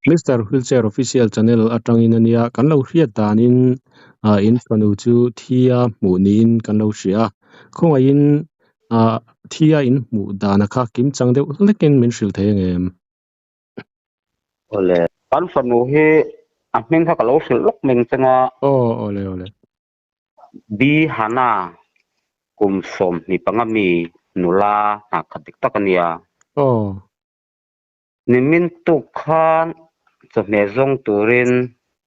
Mister Wheelchair Official Channel atangin a nia, kan lo hriat danin ah in fanu chu thi a hmuh niin kan lo hria a, khawngaihin ah thi a in hmuh dana kha kim chang deuh hlekin min hrilh thei ang em? Awle. Kan fanu hi a hming kha ka lo hrilh lawk meng cheng a. Aw awle awle. B Hana kum 25 mi nula hna khat dik tak a nia. Aw. Nimin tuk khan chawhmeh zawng turin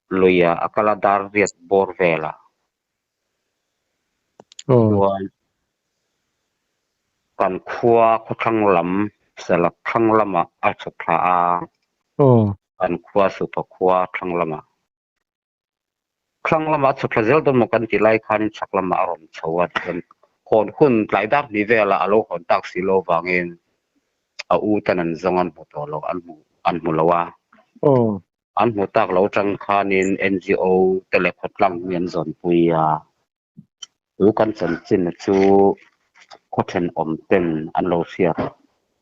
luia a kal a dar riat bawr velah. Chuan kan khua khawthlang lam Salak thlang lamah a chhuk thla a, kan khua Supa khua thlang lamah. Thlang lamah a chhuk thla zel dawn maw kan tih lai khanin chhak lamah a rawn chho a, tichuan hawn hun tlai dar hnih velah a lo hawn tak si lo vangin a u ten an zawng an hmu tawh lo, an hmu an hmu lo a. An hmu tak lo tang khanin NGO te leh khawtlang hi an zawnpui a, chu kan chanchin chu khaw thenawm ten an lo hriat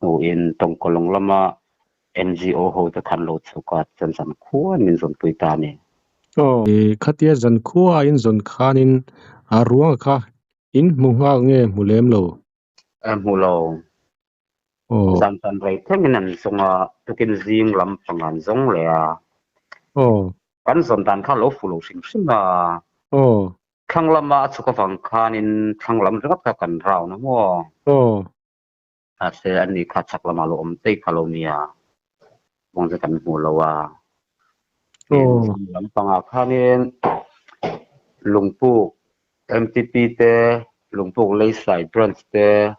hnuin Tawngkawlawng lama NGO ho te khan lo chhuk a, chuan zankhua min zawnpui ta a ni. Aw, khatia zankhua a in zawn khanin a ruang kha in hmu nghal nge hmu lem lo? Hmu lo. Zan tan rei thlengin an zawng a, tukin zing lam pang an zawng leh a. Kan zawn dan kha a lo fu lo hrim hrim a. Thlang lama a chhuk avang khanin thlang lam ringawt kha kan round a maw? Mahse ani kha chhak lamah lo awm daih kha lo nia. Kawng chu kan hmu lo a. Zing lam pangah khanin Lungpuk MTP te, Lungpuk Leisai Branch te,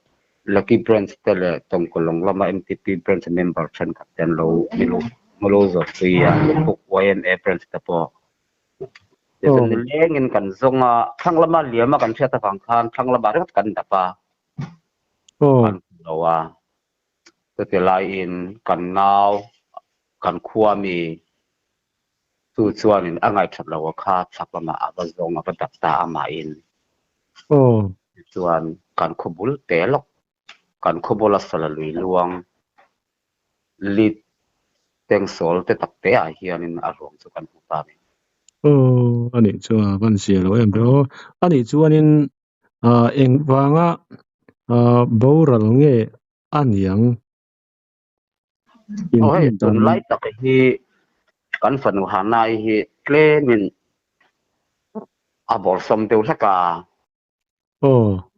Lucky Branch te leh Tawngkawlawng lama MTP Branch member thenkhat te an lo lo zawt pui a, Lungpuk YMA Branch te pawh. Tichuan nilengin kan zawng a, thlang lama liama kan hriat avang khan thlang lamah ringawt kan dap a, kan hmu lo a. Chuti laiin kan nau, kan khua mi Chu chuanin a ngaihthat lo a kha chhak lamah a va zawng a va dap ta a mahin. Tichuan kan khaw bul te lawk, kan khaw bula sala lui luang lit tengsawl te tak te ah hianin a ruang chu kan hmu ta a ni. Aw, a nih chu a van zia lo em ro. A nih chuanin engvanga boral nge a niang? Aw hei tunlai tak hi kan fanu Hanai hi tlemin a bawrhsawm deuh hlek a,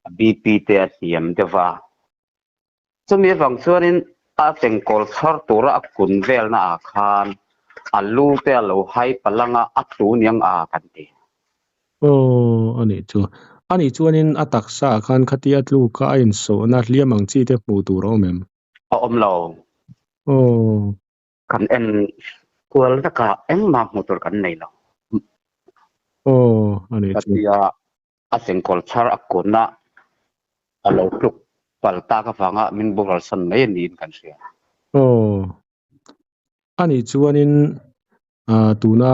a BP te a hniam deuh va. Chumi avang chuanin a chengkawl chhar tura a kun velna ah khan a lu te a lo hai palh anga a tlu niang a kan ti. Aw, a nih chu. A nih chuanin a taksa ah khan khatia tluka a insawhna hliam ang chi te hmuh tur a awm em? A awm lo. Aw. Kan en kual vek a, engmah hmuh tur kan nei lo. Aw, a nih chu. Khatia a chengkawl chhar a kunna a lo tluk pal tak avanga min boral san mai a niin kan hria. Aw. A nih chuanin ah tuna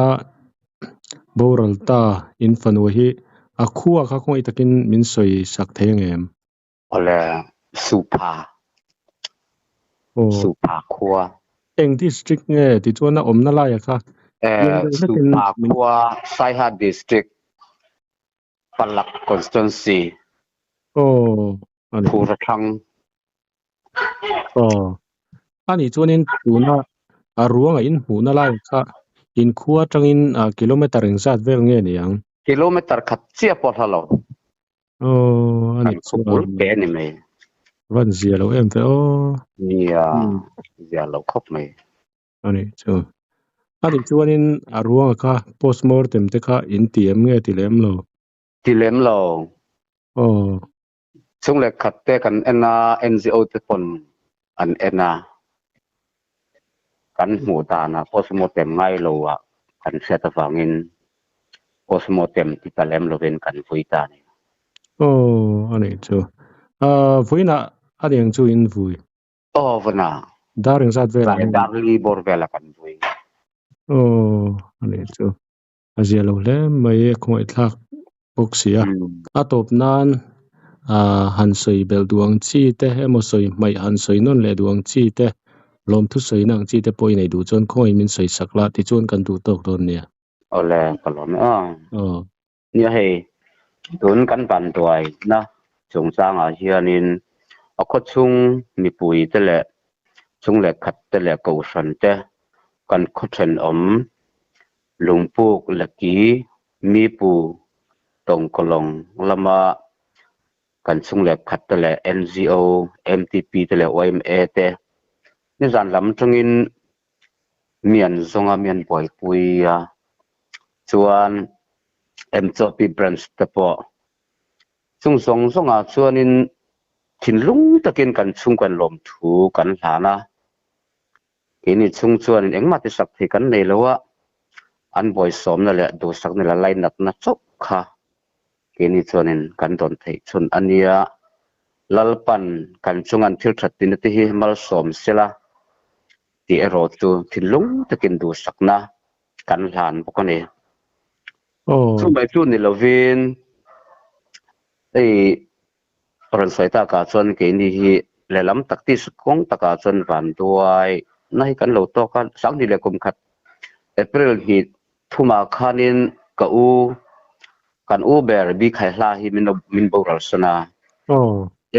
boral ta in fanu hi a khua kha khawngaih takin min sawi sak thei ang em? Awle Supha. Aw. Supha khua. Eng district nge tichuan a awmna laia kha? Eh, Supha khua Saiha district Palak constituency. Aw. Phura thlang. Aw. A nih chuanin tuna a ruanga in hmuhna lai kha in khua atangin kilometer engzat vel nge ni ang? Kilometer khat chiah pawh hla lo. Aw, a nih chu. Kan khawpul te a ni mai. Van zia lo em ve aw. Nia, zia lo khawp mai. A nih chu. A nih chuanin a ruanga kha postmortem te kha in ti em nge ti lem lo? Ti lem lo. Aw. Chhung leh khat te kan en a, NGO te pawn an en a. Kan hmuh danah postmortem ngai lo ah kan hriat avangin postmortem ti ta lem lovin kan vui ta a ni. Aw, a nih chu. Ahh, vawiinah a ni ang chu in vui? Aw, vawiinah. Dar engzat velah? Tlai dar li bawr velah kan vui. Aw, a nih chu. A zia lo hle mai a khawngaihthlak bawk si a. A tawp nan ah han sawi belh duh ang chi te emaw sawi hmaih han sawi nawn leh duh ang chi te. Lawmthu sawina ang chi te pawh i nei duh chuan khawngaih min sawi sak la tichuan kan duh tawk dawn nia. Awle, ka lawm e aw. Aw. Nia hei, tun kan vanduai na chungchangah hianin a khawchhung mipui te leh chung leh khat te leh kohhran te kan khaw thenawm lungpuk leki mipu tawngkawlawng lama kan chhung leh khat te leh NGO, MTP te leh yma te nizan lam atangin mi an zawng a, mi an buaipui a, chuan MCOP branch te pawh chung zawng zawngah chuanin thinlung takin kan chhungkaw lawmthu kan hlan a. Keini chhung chuanin engmah tisak thei kan nei lo a, an bawisawmna leh duhsakna leh lainatna chauh kha keini chuanin kan dawn theih chhun a nia. Lalpan kan chungan thil that tina te hi malsawm sela tih erawh chu thinlung takin duhsakna kan hlan bawk a ni. Chumai chu ni lovin hei Rawn sawi takah chuan keini hi lehlam tak tih kawng takah chuan vanduai na hi kan lo tawk a, Sanghnih leh kum khat April hnih thumah khanin ka u kan u ber Bi Khaihla hi min lo min boral sawn a.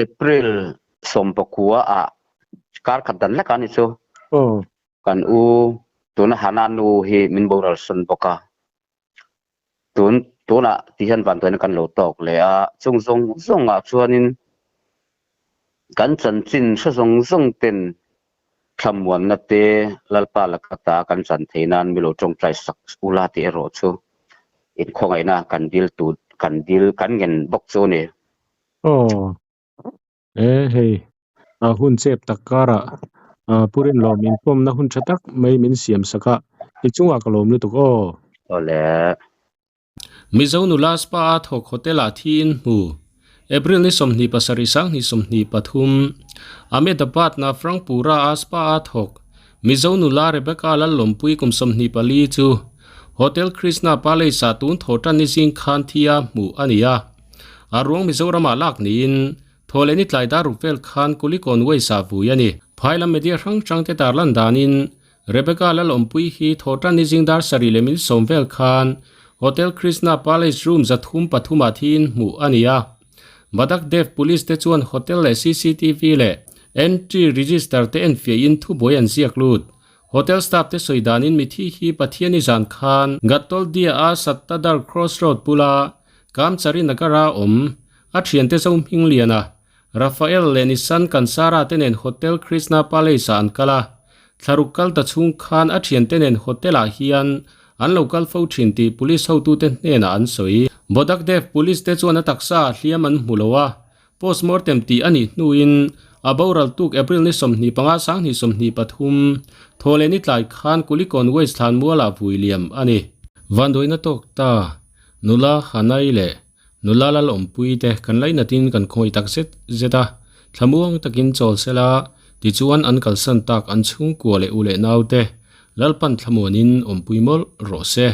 April sawmpakua ah kar khat dan lek a ni chu. Kan u tuna Hana nu hi min boral sawn bawk a. Tun tunah ti hian vanduaina kan lo tawk leh a, chung zawng zawngah chuanin kan chanchin hre zawng zawng ten thlamuanna te Lalpa laka ta kan chan theih nan mi lo tawngtai sak ula tih erawh chu inkhawngaihna kan dil tu kan dil kan ngen bawk chu a ni. Aw. E hei, a hun chep tak karah Pu Rinlawm inpawmna hun tha tak mai min siam sak a, i chungah ka lawm lutuk aw. Awle. Mizo nula spa a thawk hotel ah thiin hmu. April ni 27 sanghnih 23, Ahmedabad Navranpura a spa a thawk Mizo nula Rebecca Lallawmpui kum 24 chu Hotel Krishna Palace ah tun thaw tan ni zing khan thi a hmuh a ni a. A ruang Mizoramah lak niin Thawhleh ni tlai dar ruk vel khan Kulikawn Waste-ah vui a ni. Phai lam media hrang hrangte tarlan danin Rebecca Lalawmpui hi Thawhtan ni zing dar sarih leh min sawm vel khan Hotel Krishna Palace room zathum pathumah thiin hmuh a ni a. Badak Dev Police te chuan hotel leh cctv leh entry register te enfiahin thubuai an ziak lut. Hotel staff te sawi danin mithi hi Pathiani zan khan Gatoldia-a Sattadar Cross Road bula Kamchari Nagar-a awm a thiante zo hming lian a, Rafael leh Nissan Kansara te nen Hotel Krishna Palace-ah an kal a. Thlaruk kal ta chhung khan a thiante nen hotel-ah hian an lo kal fo thin tih police hotute hnenah an sawi. Bodakdev Police te chuan a taksa ah hliam an hmu lo a, postmortem tih a nih hnuin a boral tuk April ni 25 2023 thawhleh ni tlai khan Kulikawn Waste thlanmualah vui liam a ni. Vanduaina tawk ta. Nula Hanai leh nula Lalawmpui te kan lainatin kan khawi tak zet zet a, thlamuang takin chawl sela, tichuan an kalsan tak an chhungkua leh u leh naute Lalpan thlamuanin awmpui mawlh rawh se.